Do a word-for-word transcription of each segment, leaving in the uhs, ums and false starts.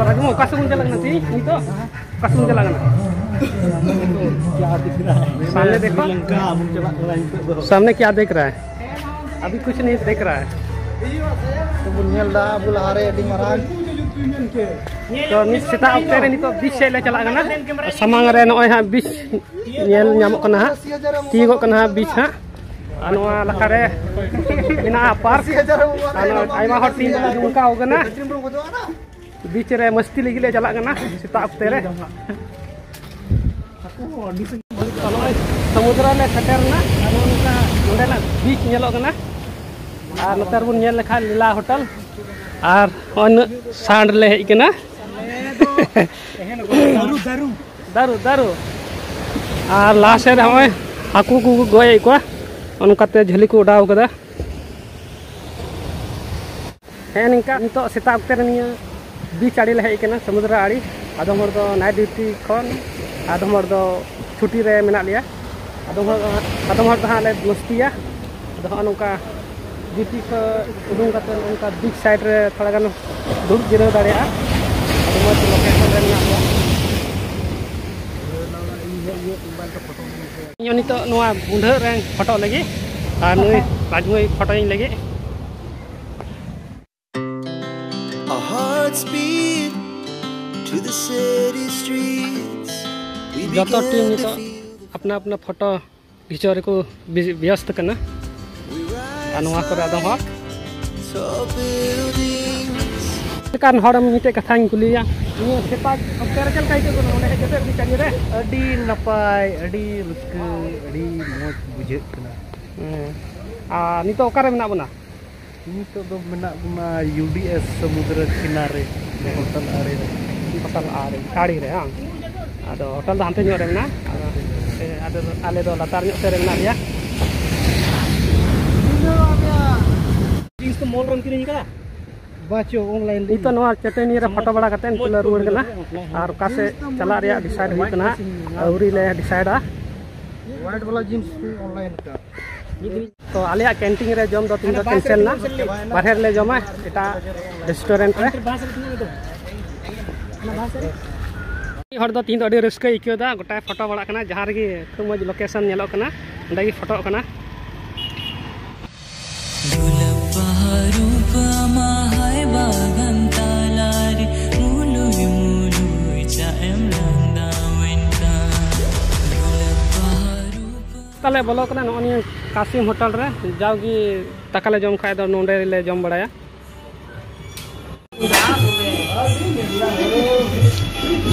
ᱨᱟᱡᱩ, ᱚᱠᱟ ᱥᱮᱫ ᱵᱚᱱ ᱪᱟᱞᱟᱜ ᱠᱟᱱᱟ ᱛᱮᱦᱮᱧ ᱱᱤᱛᱚᱜ? ᱚᱠᱟ ᱥᱮᱫ ᱵᱚᱱ ᱪᱟᱞᱟᱜ ᱠᱟᱱᱟ? ᱥᱟᱢᱱᱮ ᱫᱮᱠᱷᱚ᱾ ᱥᱟᱢᱱᱮ ᱠᱮᱭᱟ ᱫᱮᱠᱷ ᱨᱟᱦᱟ ᱦᱟᱭ? ᱟᱵᱷᱤ ᱠᱩᱪᱷ ᱱᱟᱦᱤ ᱫᱮᱠᱷ ᱨᱟᱦᱟ ᱦᱟᱭ᱾ ᱛᱚ ᱵᱚᱱ ᱧᱮᱞ ᱮᱫᱟ ᱟᱵᱚ ᱞᱟᱦᱟᱨᱮ ᱟᱹᱰᱤ ᱢᱟᱨᱟᱝ᱾ ᱛᱚ ᱱᱤᱛ ᱥᱮᱛᱟᱜ ᱚᱠᱛᱮ ᱨᱮ ᱱᱤᱛᱚᱜ ᱵᱤᱪ ᱥᱮᱫ ᱞᱮ ᱪᱟᱞᱟᱜ ᱠᱟᱱᱟ᱾ ᱥᱟᱢᱟᱝ ᱨᱮ ᱱᱚᱜᱼᱚᱭ ᱦᱟᱸᱜ ᱵᱤᱪ ᱧᱮᱞ ᱧᱟᱢᱚᱜ ᱠᱟᱱᱟ ᱦᱟᱸᱜ, ᱛᱤᱭᱳᱜᱚᱜ ᱠᱟᱱᱟ ᱦᱟᱸᱜ ᱵᱤᱪ ᱦᱟᱸᱜ᱾ ᱟᱨ ᱱᱚᱣᱟ ᱞᱟᱦᱟᱨᱮ ᱢᱮᱱᱟᱜᱼᱟ ᱯᱟᱨᱠ᱾ ᱟᱨ ᱱᱚᱣᱟ ᱟᱭᱢᱟ ᱦᱚᱲ ᱛᱮᱦᱮᱧ ᱫᱚᱠᱚ ᱡᱚᱢᱠᱟᱣ ᱠᱟᱱᱟ᱾ ᱵᱤᱪ ᱨᱮ ᱢᱟᱹᱥᱛᱤ ᱞᱟᱹᱜᱤᱫ ᱞᱮ ᱪᱟᱞᱟᱜ ᱠᱟᱱᱟ ᱥᱮᱛᱟᱜ ᱚᱠᱛᱮ ᱨᱮ᱾ ᱱᱚᱜᱼᱚᱭ ᱥᱚᱢᱩᱫᱨᱚ ᱞᱮ ᱥᱮᱴᱮᱨ ᱮᱱᱟ᱾ ᱟᱨ ᱱᱚᱜᱼᱚ ᱱᱚᱝᱠᱟ ᱱᱚᱸᱰᱮᱱᱟᱜ ᱵᱤᱪ ᱧᱮᱞᱚᱜ ᱠᱟᱱᱟ᱾ ᱟᱨ ᱱᱚᱛᱮ ᱨᱮᱵᱚᱱ ᱧᱮᱞ ᱞᱮᱠᱷᱟᱱ ᱞᱤᱞᱟ ᱦᱳᱴᱮᱞ᱾ ᱟᱨ ᱱᱚᱜᱼᱚᱭ ᱱᱩᱱᱟᱹᱜ ᱥᱟᱱᱰ ᱞᱮ ᱦᱮᱡ ᱠᱟᱱᱟ᱾ ᱫᱟᱨᱩ, ᱫᱟᱨᱩ᱾ ᱫᱟᱨᱩ, ᱫᱟᱨᱩ᱾ ᱟᱨ ᱞᱟᱦᱟ ᱥᱮᱫ ᱨᱮ ᱱᱚᱜᱼᱚᱭ ᱦᱟᱹᱠᱩ ᱠᱚ ᱜᱚᱡ ᱮᱫ ᱠᱚᱣᱟ, ᱚᱱᱠᱟᱛᱮ ᱡᱷᱟᱹᱞᱤ ᱠᱚ ᱚᱰᱟᱣ ᱠᱟᱫᱟ᱾ ᱦᱮᱸ, ᱱᱤᱝᱠᱟ ᱱᱤᱛᱚᱜ ᱥᱮᱛᱟᱜ ᱚᱠᱛᱮ ᱨᱮ ᱱᱤᱭᱟᱹ ᱵᱤᱪ ᱟᱲᱮ ᱞᱮ ᱦᱮᱡ ᱠᱟᱱᱟ, ᱥᱚᱢᱩᱫᱨᱚ ᱟᱲᱮ᱾ ᱟᱫᱚᱢ ᱦᱚᱲ ᱫᱚ ᱱᱟᱭᱤᱴ ᱰᱤᱭᱩᱴᱤ ᱠᱷᱚᱱ, ᱟᱫᱚᱢ ᱦᱚᱲ ᱫᱚ ᱪᱷᱩᱴᱤ ᱨᱮ ᱢᱮᱱᱟᱜ ᱞᱮᱭᱟ᱾ ᱟᱫᱚᱢ ᱦᱚᱲ, ᱟᱫᱚᱢ ᱦᱚᱲ ᱫᱚ ᱦᱟᱸᱜ ᱞᱮ ᱢᱚᱥᱛᱤᱭᱟ᱾ ᱟᱫᱚ ᱦᱚᱸᱜᱼᱚ ᱱᱚᱝᱠᱟ ᱰᱤᱭᱩᱴᱤ ᱠᱷᱚᱱ ᱩᱰᱩᱝ ᱠᱟᱛᱮ ᱱᱚᱝᱠᱟ ᱵᱤᱪ ᱥᱟᱭᱤᱰ ᱨᱮ ᱛᱷᱚᱲᱟ ᱜᱟᱱ ᱫᱩᱲᱩᱵ ᱡᱤᱨᱟᱹᱣ ᱫᱟᱲᱮᱭᱟᱜᱼᱟ᱾ ᱟᱹᱰᱤ ᱢᱚᱡᱽ ᱞᱳᱠᱮᱥᱚᱱ ᱨᱮ ᱢᱮᱱᱟᱜ ᱠᱚᱣᱟ᱾ ᱤᱧ ᱦᱚᱸ ᱱᱤᱛᱚᱜ ᱱᱚᱣᱟ ᱵᱩᱰᱷᱟᱹᱜ ᱨᱮ ᱯᱷᱳᱴᱳ ᱞᱟᱹᱜᱤᱫ ᱟᱨ ᱱᱩᱭ ᱨᱟᱡᱽ ᱵᱷᱟᱹᱭ ᱯᱷᱳᱴᱳᱧ ᱞᱟᱹᱜᱤᱫ᱾ Our hearts beat to the city streets. We ᱡᱚᱛᱚ begin ᱴᱤᱢ to ᱱᱤᱛᱚᱜ feel the ᱟᱯᱱᱟ ᱟᱯᱱᱟ ᱯᱷᱳᱴᱳ ᱠᱷᱤᱪᱟᱹᱣ ᱨᱮᱠᱚ ᱵᱤ-, ᱵᱮᱥᱛ ᱠᱟᱱᱟ᱾ ᱟᱨ ᱱᱚᱣᱟ ᱠᱚᱨᱮ ᱟᱫᱚ ᱦᱚᱸ tall buildings. ᱮᱱᱠᱷᱟᱱ ᱦᱚᱲ ᱢᱤᱫᱴᱮᱡ ᱠᱟᱛᱷᱟᱧ ᱠᱩᱞᱤᱭᱟ, ᱱᱤᱭᱟᱹ ᱥᱮᱛᱟᱜ ᱚᱠᱛᱮ ᱨᱮ ᱪᱮᱫ ᱞᱮᱠᱟ ᱟᱹᱭᱠᱟᱹᱜ ᱠᱟᱱᱟ ᱱᱚᱰᱮ ᱦᱮᱡ ᱠᱟᱛᱮ ᱵᱤᱪ ᱟᱲᱮ ᱨᱮ? ᱟᱹᱰᱤ ᱱᱟᱯᱟᱭ, ᱟᱹᱰᱤ ᱨᱟᱹᱥᱠᱟᱹ, ᱟᱹᱰᱤ ᱢᱚᱡᱽ ᱵᱩᱡᱷᱟᱹᱜ ᱠᱟᱱᱟ᱾ ᱦᱮᱸ᱾ ᱟᱨ ᱱᱤᱛᱚᱜ ᱚᱠᱟᱨᱮ ᱢᱮᱱᱟᱜ ᱵᱚᱱᱟ? ᱱᱤᱛᱚᱜ ᱫᱚ ᱢᱮᱱᱟᱜ ᱵᱚᱱᱟ ᱭᱩ ᱰᱤ ᱮᱥ ᱥᱚᱢᱩᱫᱨᱚ ᱠᱤᱱᱟᱨᱮ, ᱦᱳᱴᱮᱞ ᱟᱲᱮ ᱨᱮ᱾ ᱦᱳᱴᱮᱞ ᱟᱲᱮ, ᱟᱲᱮ ᱨᱮ, ᱵᱟᱝ? ᱟᱫᱚ ᱦᱳᱴᱮᱞ ᱫᱚ ᱦᱟᱱᱛᱮ ᱧᱚᱜ ᱨᱮ ᱢᱮᱱᱟᱜᱼᱟ᱾ ᱟᱫᱚ, ᱮ, ᱟᱫᱚ ᱟᱞᱮ ᱫᱚ ᱞᱟᱛᱟᱨ ᱧᱚᱜ ᱥᱮᱫ ᱨᱮ ᱢᱮᱱᱟᱜ ᱞᱮᱭᱟ᱾ ᱡᱤᱱᱤᱥ ᱫᱚ ᱢᱚᱞ ᱨᱮᱢ ᱠᱤᱨᱤᱧ ᱠᱟᱫᱟ? ᱵᱟᱪᱚ, ᱚᱱᱞᱟᱭᱤᱱ ᱨᱮ᱾ ᱱᱤᱛᱚᱜ ᱱᱚᱣᱟ ᱪᱟᱹᱴᱟᱹᱱᱤ ᱨᱮ ᱯᱷᱳᱴᱳ ᱵᱟᱲᱟ ᱠᱟᱛᱮ ᱱᱤᱛᱚᱜ ᱞᱮ ᱨᱩᱣᱟᱹᱲ ᱠᱟᱱᱟ᱾ ᱟᱨ ᱚᱠᱟ ᱥᱮᱫ ᱪᱟᱞᱟᱜ ᱨᱮᱭᱟᱜ ᱰᱤᱥᱟᱭᱤᱰ ᱦᱩᱭᱩᱜ ᱠᱟᱱᱟ ᱦᱟᱸᱜ᱾ ᱟᱹᱣᱨᱤ ᱞᱮ ᱰᱤᱥᱟᱭᱤᱰᱟ᱾ ᱦᱳᱣᱟᱭᱤᱴ ᱵᱟᱞᱟ ᱡᱤᱱᱥ ᱠᱚ ᱚᱱᱞᱟᱭᱤᱱ ᱠᱟᱜ᱾ ᱛᱚ ᱟᱞᱮᱭᱟᱜ ᱠᱮᱱᱴᱤᱱ ᱨᱮ ᱡᱚᱢ ᱫᱚ ᱛᱮᱦᱮᱧ ᱫᱚ ᱠᱮᱱᱥᱮᱞ ᱮᱱᱟ, ᱵᱟᱨᱦᱮ ᱨᱮᱞᱮ ᱡᱚᱢᱟ ᱮᱴᱟᱜ ᱨᱮᱥᱴᱩᱨᱮᱱᱴ ᱨᱮ᱾ ᱢᱤᱫ ᱦᱚᱲ ᱫᱚ ᱛᱤᱦᱤᱧ ᱫᱚ ᱟᱹᱰᱤ ᱨᱟᱹᱥᱠᱟᱹᱭ ᱟᱹᱭᱠᱟᱹᱣ ᱮᱫᱟ, ᱜᱚᱴᱟᱭ ᱯᱷᱳᱴᱳ ᱵᱟᱲᱟᱜ ᱠᱟᱱᱟ, ᱡᱟᱦᱟᱸ ᱨᱮᱜᱮ ᱠᱷᱩᱵ ᱢᱚᱡᱽ ᱞᱳᱠᱮᱥᱚᱱ ᱧᱮᱞᱚᱜ ᱠᱟᱱᱟ ᱚᱸᱰᱮ ᱜᱮ ᱯᱷᱳᱴᱳᱜ ᱠᱟᱱᱟ᱾ ᱜᱩᱞᱟᱹᱵ ᱵᱟᱦᱟ ᱨᱩᱯ ᱟᱢᱟᱜ ᱦᱟᱭ ᱵᱟᱜᱟᱱ ᱛᱟᱞᱟᱨᱮ ᱢᱩᱞᱩᱭ ᱢᱩᱞᱩᱭ ᱪᱟ ᱮᱢ ᱞᱟᱸᱫᱟᱣᱮᱱ ᱠᱟᱱ᱾ ᱜᱩᱞᱟᱹᱵ ᱵᱟᱦᱟ ᱨᱩᱯ ᱛᱟᱦᱞᱮ ᱵᱚᱞᱚ ᱠᱟᱱᱟ ᱱᱚᱜᱼᱚ ᱱᱤᱭᱟᱹ ᱠᱟᱥᱤᱢ ᱦᱳᱴᱮᱞ ᱨᱮ᱾ ᱡᱟᱣᱜᱮ ᱫᱟᱠᱟ ᱞᱮ ᱡᱚᱢ ᱠᱷᱟᱡ ᱫᱚ ᱱᱚᱸᱰᱮ ᱞᱮ ᱡᱚᱢ ᱵᱟᱲᱟᱭᱟ᱾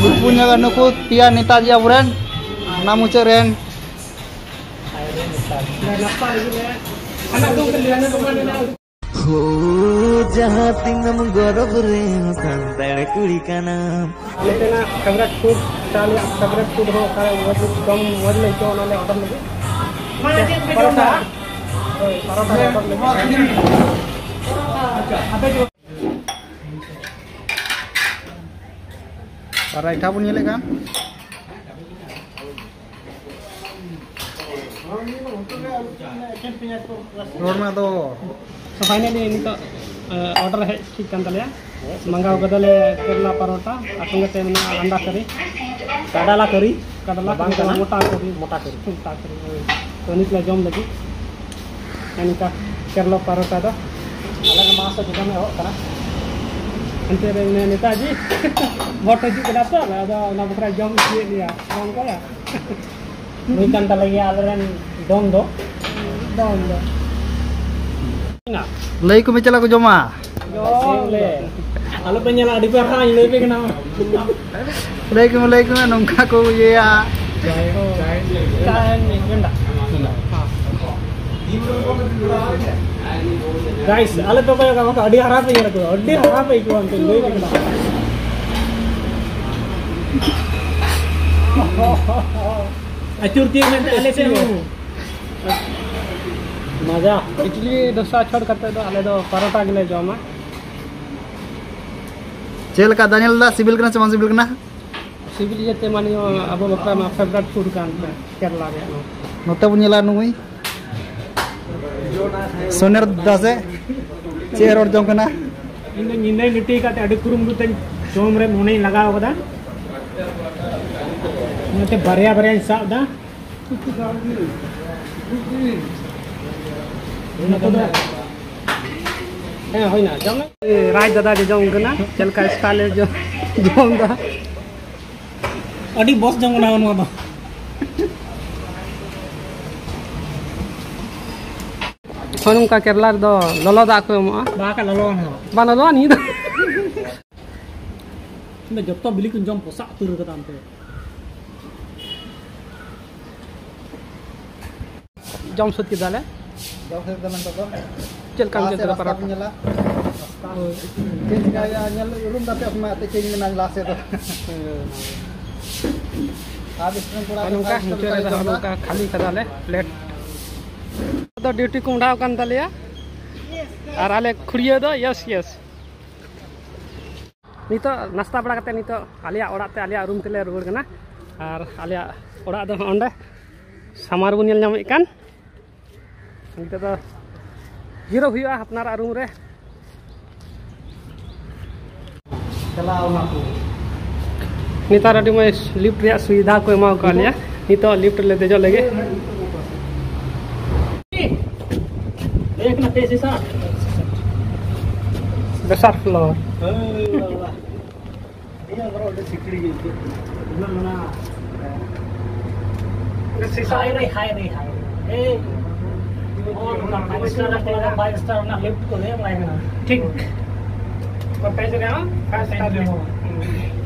ᱱᱩᱠᱩ ᱧᱮᱞ, ᱱᱩᱠᱩ ᱯᱮᱭᱟ ᱱᱮᱛᱟᱡᱤ ᱟᱵᱚᱨᱮᱱ ᱚᱱᱟ ᱢᱩᱪᱟᱹᱫ ᱨᱮᱱ᱾ ᱦᱳ, ᱡᱟᱦᱟᱸ ᱛᱤᱱᱟᱹᱢ ᱜᱚᱨᱚᱵ ᱨᱮᱦᱚᱸ ᱥᱟᱱᱛᱟᱲ ᱠᱩᱲᱤ ᱠᱟᱱᱟᱢ᱾ ᱟᱞᱮ ᱴᱷᱮᱱᱟᱜ ᱯᱷᱮᱵᱟᱨᱮᱴ ᱯᱷᱩᱰ, ᱥᱮ ᱟᱞᱮᱭᱟᱜ ᱯᱷᱮᱵᱟᱨᱮᱴ ᱯᱷᱩᱰ ᱦᱚᱸ ᱚᱠᱟᱨᱮ ᱢᱚᱡᱽ ᱡᱚᱢ ᱢᱚᱡᱽ ᱞᱮ ᱟᱹᱭᱠᱟᱹᱣᱟ, ᱚᱱᱟᱞᱮ ᱚᱰᱟᱨ ᱞᱟᱹᱜᱤᱫ᱾ ᱯᱟᱨᱚᱴᱟ᱾ ᱦᱳᱭ, ᱯᱟᱨᱚᱴᱟ ᱞᱮ ᱚᱰᱟᱨ ᱞᱟᱹᱜᱤᱫ᱾ ᱟᱨ ᱨᱟᱭᱴᱟ ᱵᱚᱱ ᱧᱮᱞᱮᱫ ᱠᱟᱱ᱾ ᱨᱚᱲ ᱢᱮ ᱟᱫᱚ᱾ ᱛᱚ, finally ᱱᱤᱛᱚᱜ, ᱮ, ᱚᱰᱟᱨ ᱦᱮᱡ ᱴᱷᱤᱠ ᱠᱟᱱ ᱛᱟᱞᱮᱭᱟ᱾ ᱢᱟᱸᱜᱟᱣ ᱠᱟᱫᱟᱞᱮ ᱠᱮᱨᱞᱟ ᱯᱟᱨᱚᱴᱟ, ᱟᱨ ᱥᱚᱸᱜᱮ ᱛᱮ ᱢᱮᱱᱟᱜᱼᱟ ᱟᱱᱰᱟ ᱠᱟᱨᱤ᱾ ᱠᱟᱰᱟᱞᱟ ᱠᱟᱨᱤ᱾ ᱠᱟᱰᱟᱞᱟ ᱵᱟᱝ ᱠᱟᱨᱤ, ᱠᱟᱱᱟ᱾ ᱢᱚᱴᱟ ᱠᱟᱨᱤ᱾ ᱢᱚᱴᱟ ᱠᱟᱨᱤ᱾ ᱢᱚᱴᱟ ᱠᱟᱨᱤ, ᱦᱳᱭ᱾ ᱛᱚ, ᱱᱤᱛ ᱞᱮ ᱡᱚᱢ ᱞᱟᱹᱜᱤᱫ᱾ ᱮᱱᱠᱟ ᱠᱮᱨᱞᱟ ᱯᱟᱨᱚᱴᱟ ᱫᱚ᱾ ᱟᱞᱮ ᱫᱚ ᱢᱟᱥ ᱫᱚ ᱡᱚᱢ ᱮᱦᱚᱵ ᱠᱟᱱᱟ᱾ ᱮᱱᱛᱮ ᱨᱮ ᱢᱮᱱᱟᱭᱟ ᱱᱮᱛᱟᱡᱤ᱾ ᱵᱷᱳᱴ ᱦᱤᱡᱩᱜ ᱠᱟᱱᱟ ᱛᱚ, ᱟᱫᱚ ᱚᱱᱟ ᱵᱟᱠᱷᱨᱟ ᱡᱚᱢ ᱦᱚᱪᱚᱭᱮᱫ ᱞᱮᱭᱟ᱾ ᱵᱟᱝ ᱠᱚ ᱱᱩᱭ ᱠᱟᱱ ᱛᱟᱞᱮ ᱜᱮᱭᱟ ᱟᱞᱮᱨᱮᱱ ᱰᱚᱱ ᱫᱚ᱾ ᱰᱚᱱ ᱫᱚ᱾ ᱞᱟᱹᱭ ᱠᱚ ᱢᱮ ᱪᱮᱫ ᱞᱮᱠᱟ ᱠᱚ ᱡᱚᱢᱟ? ᱡᱚᱢ ᱞᱮ᱾ ᱟᱞᱚᱯᱮ ᱧᱮᱞᱟ, ᱟᱹᱰᱤ ᱯᱮ ᱦᱟᱨᱟ, ᱤᱧ ᱞᱟᱹᱭ ᱯᱮ ᱠᱟᱱᱟ᱾ ᱞᱟᱹᱭ ᱠᱚ ᱢᱮ, ᱞᱟᱹᱭ ᱠᱚ ᱢᱮ, ᱱᱚᱝᱠᱟ ᱠᱚ ᱤᱭᱟᱹᱭᱟ᱾ ᱪᱟ ᱧᱩ ᱢᱮᱱᱫᱟ᱾ ᱜᱟᱭᱥ, ᱟᱞᱮ ᱯᱮ ᱠᱚᱭᱚᱜ ᱠᱟᱜ ᱵᱟᱝ, ᱟᱹᱰᱤ ᱦᱟᱨᱟ ᱯᱮ ᱧᱮᱞ ᱠᱚᱣᱟ, ᱟᱹᱰᱤ ᱦᱟᱨᱟ ᱯᱮ ᱟᱹᱭᱠᱟᱹᱣᱟ ᱮᱱᱛᱮ, ᱞᱟᱹᱭ ᱯᱮ ᱠᱟᱱᱟ᱾ ᱟᱹᱪᱩᱨ ᱛᱤᱭᱟᱹᱜ ᱢᱮᱱᱛᱮ ᱟᱞᱮ ᱥᱮᱫ ᱦᱚᱸ᱾ ᱢᱟᱡᱟ᱾ ᱤᱰᱞᱤ ᱰᱳᱥᱟ ᱪᱷᱟᱲ ᱠᱟᱛᱮ ᱫᱚ ᱟᱞᱮ ᱫᱚ ᱯᱟᱨᱚᱴᱟ ᱜᱮᱞᱮ ᱡᱚᱢᱟ᱾ ᱪᱮᱫ ᱞᱮᱠᱟ ᱫᱟᱱᱤᱭᱮᱞ ᱫᱟ, ᱥᱤᱵᱤᱞ ᱠᱟᱱᱟ ᱥᱮ ᱵᱟᱝ ᱥᱤᱵᱤᱞ ᱠᱟᱱᱟ? ᱥᱤᱵᱤᱞ ᱤᱭᱟᱹᱛᱮ ᱢᱟᱱᱮ ᱟᱵᱚ ᱵᱟᱠᱷᱨᱟ ᱢᱟ ᱯᱷᱮᱵᱟᱨᱮᱴ ᱯᱷᱩᱰ ᱠᱟᱱ ᱠᱮᱨᱞᱟ ᱨᱮᱭᱟᱜ ᱢᱟ᱾ ᱱᱚᱛᱮ ᱵᱚᱱ ᱧᱮᱞᱟ ᱱᱩᱭ ᱥᱚᱱᱮᱨ ᱫᱟᱥᱮ ᱪᱮᱫ ᱮ ᱨᱚᱲ ᱡᱚᱝ ᱠᱟᱱᱟ? ᱤᱧ ᱫᱚ ᱧᱤᱫᱟᱹᱧ ᱞᱩᱴᱤ ᱠᱟᱛᱮ ᱟᱹᱰᱤ ᱠᱩᱨᱩᱢᱩᱴᱩ ᱛᱮᱧ ᱡᱚᱢ ᱨᱮ ᱢᱚᱱᱮᱧ ᱞᱟᱜᱟᱣ ᱠᱟᱫᱟ, ᱚᱱᱟᱛᱮ ᱵᱟᱨᱭᱟ ᱵᱟᱨᱭᱟᱧ ᱥᱟᱵ ᱫᱟ᱾ ᱱᱚᱛᱮ ᱫᱚ ᱦᱮᱸ, ᱦᱩᱭᱱᱟ, ᱡᱚᱢ ᱢᱮ᱾ ᱨᱟᱡᱽ ᱫᱟᱫᱟ ᱡᱚᱡᱚᱢ ᱠᱟᱱᱟ, ᱪᱮᱫ ᱞᱮᱠᱟ style ᱮ ᱡᱚ-, ᱡᱚᱢ ᱫᱟ᱾ ᱟᱹᱰᱤ ᱵᱚᱥ ᱡᱚᱢ ᱠᱟᱱᱟ ᱱᱚᱣᱟ ᱫᱚ᱾ ᱦᱚᱸ, ᱱᱚᱝᱠᱟ ᱠᱮᱨᱞᱟ ᱨᱮᱫᱚ ᱞᱚᱞᱚ ᱫᱟᱜ ᱠᱚ ᱮᱢᱚᱜᱼᱟ᱾ ᱵᱟᱠᱟ ᱞᱚᱞᱚ ᱦᱚᱸ᱾ ᱵᱟᱝ ᱞᱚᱞᱚᱣᱟ ᱱᱤᱭᱟᱹ ᱫᱚ᱾ ᱤᱧ ᱫᱚ ᱡᱚᱛᱚ ᱵᱤᱞᱤ ᱠᱚᱧ ᱡᱚᱢ ᱯᱚᱥᱟᱜ ᱩᱛᱟᱹᱨ ᱠᱟᱫᱟ ᱚᱱᱛᱮ᱾ ᱡᱚᱢ ᱥᱟᱹᱛ ᱠᱮᱫᱟᱞᱮ᱾ ᱡᱚᱢ ᱥᱟᱹᱛ ᱠᱮᱫᱟ ᱱᱤᱛᱚᱜ ᱫᱚ᱾ ᱪᱮᱫ ᱞᱮᱠᱟᱢ ᱞᱟᱦᱟ ᱪᱮᱫ ᱥᱮᱫ ᱞᱮᱠᱟ ᱨᱟᱥᱛᱟ ᱯᱟᱨᱟᱴᱟ? ᱵᱚᱱ ᱧᱮᱞᱟ᱾ ᱦᱳᱭ᱾ ᱪᱮᱫ ᱪᱤᱠᱟᱹᱭᱟ? ᱧᱮᱞ ᱩᱨᱩᱢ ᱠᱟᱛᱮ ᱚᱱᱟ ᱛᱮ ᱪᱮᱫ ᱢᱮᱱᱟᱜᱼᱟ ᱞᱟᱦᱟ ᱥᱮᱫ ᱫᱚ᱾ ᱟᱨ ᱵᱮᱥ ᱴᱷᱮᱱ ᱠᱚᱲᱟ ᱟᱨ ᱠᱚ ᱱᱚᱝᱠᱟ ᱠᱷᱟᱹᱞᱤ ᱢᱩᱪᱟᱹᱫ ᱨᱮ ᱠᱚ ᱫᱚ ᱡᱚᱢ ᱮᱫᱟ᱾ ᱱᱚᱝᱠᱟ ᱠᱷᱟᱹᱞᱤ ᱠᱟᱫᱟᱞᱮ ᱯᱞᱮᱴ᱾ ᱫᱚ ᱰᱤᱭᱩᱴᱤ ᱠᱚ ᱢᱟᱰᱟᱣ ᱠᱟᱱ ᱛᱟᱞᱮᱭᱟ᱾ ᱟᱨ ᱟᱞᱮ ᱠᱷᱩᱲᱤᱭᱟᱹ ᱫᱚ ᱭᱮᱥ, ᱭᱮᱥ᱾ ᱱᱤᱛᱚᱜ ᱱᱟᱥᱛᱟ ᱵᱟᱲᱟ ᱠᱟᱛᱮ ᱱᱤᱛᱚᱜ ᱟᱞᱮᱭᱟᱜ ᱚᱲᱟᱜ ᱛᱮ, ᱟᱞᱮᱭᱟᱜ ᱨᱩᱢ ᱛᱮᱞᱮ ᱨᱩᱣᱟᱹᱲ ᱠᱟᱱᱟ᱾ ᱟᱨ ᱟᱞᱮᱭᱟᱜ ᱚᱲᱟᱜ ᱫᱚ ᱦᱚᱸᱜ ᱚᱸᱰᱮ ᱥᱟᱢᱟᱝ ᱨᱮᱵᱚᱱ ᱧᱮᱞ ᱧᱟᱢᱮᱫ ᱠᱟᱱ᱾ ᱱᱤᱛᱚᱜ ᱫᱚ ᱡᱤᱨᱟᱹᱣ ᱦᱩᱭᱩᱜᱼᱟ ᱟᱯᱱᱟᱨᱟᱜ ᱨᱩᱢ ᱨᱮ᱾ ᱪᱟᱞᱟᱣ ᱚᱱᱟ ᱠᱚ᱾ ᱱᱮᱛᱟᱨ ᱟᱹᱰᱤ ᱢᱚᱡᱽ ᱞᱤᱯᱷᱴ ᱨᱮᱭᱟᱜ ᱥᱩᱵᱤᱫᱷᱟ ᱠᱚ ᱮᱢᱟ ᱠᱟᱫ ᱞᱮᱭᱟ᱾ ᱱᱤᱛᱚᱜ ᱞᱤᱯᱷᱴ ᱨᱮᱞᱮ ᱫᱮᱡᱚᱜ ᱞᱟᱹᱜᱤᱫ᱾ ᱫᱮᱠᱷ ᱱᱟ ᱛᱮᱡ ᱥᱮ ᱥᱟᱛ᱾ ᱫᱚᱥᱟᱨ ᱯᱷᱞᱳᱨ᱾ ᱤᱧᱟᱹᱜ ᱵᱚᱨᱚ ᱚᱸᱰᱮ ᱥᱤᱠᱲᱤ ᱜᱮ ᱟᱹᱭᱠᱟᱹᱜ ᱠᱟᱱᱟ᱾ ᱚᱱᱟ ᱢᱮᱱᱟᱜᱼᱟ᱾ ᱥᱤᱥᱟ ᱦᱟᱭ ᱨᱮ, ᱦᱟᱭ ᱨᱮ, ᱦᱟᱭ ᱨᱮ᱾ ᱮᱭ, ᱚ, ᱱᱚᱝᱠᱟ ᱯᱷᱟᱭᱤᱵᱷ ᱥᱴᱟᱨ ᱨᱮ ᱠᱚ ᱞᱟᱜᱟ, ᱯᱷᱟᱭᱤᱵᱷ ᱥᱴᱟᱨ ᱨᱮᱱᱟᱜ ᱞᱤᱯᱷᱴ ᱠᱚ ᱞᱟᱹᱭ ᱮᱢᱟᱭ ᱠᱟᱱᱟ᱾ ᱴᱷᱤᱠ᱾ ᱚᱠᱟ ᱯᱮᱡᱽ ᱨᱮ ᱦᱚᱸ ᱯᱷᱟᱭᱤᱵᱷ ᱥᱴᱟᱨ ᱯᱮᱡᱽ ᱨᱮ ᱦᱚᱸ᱾ ᱦᱩᱸ᱾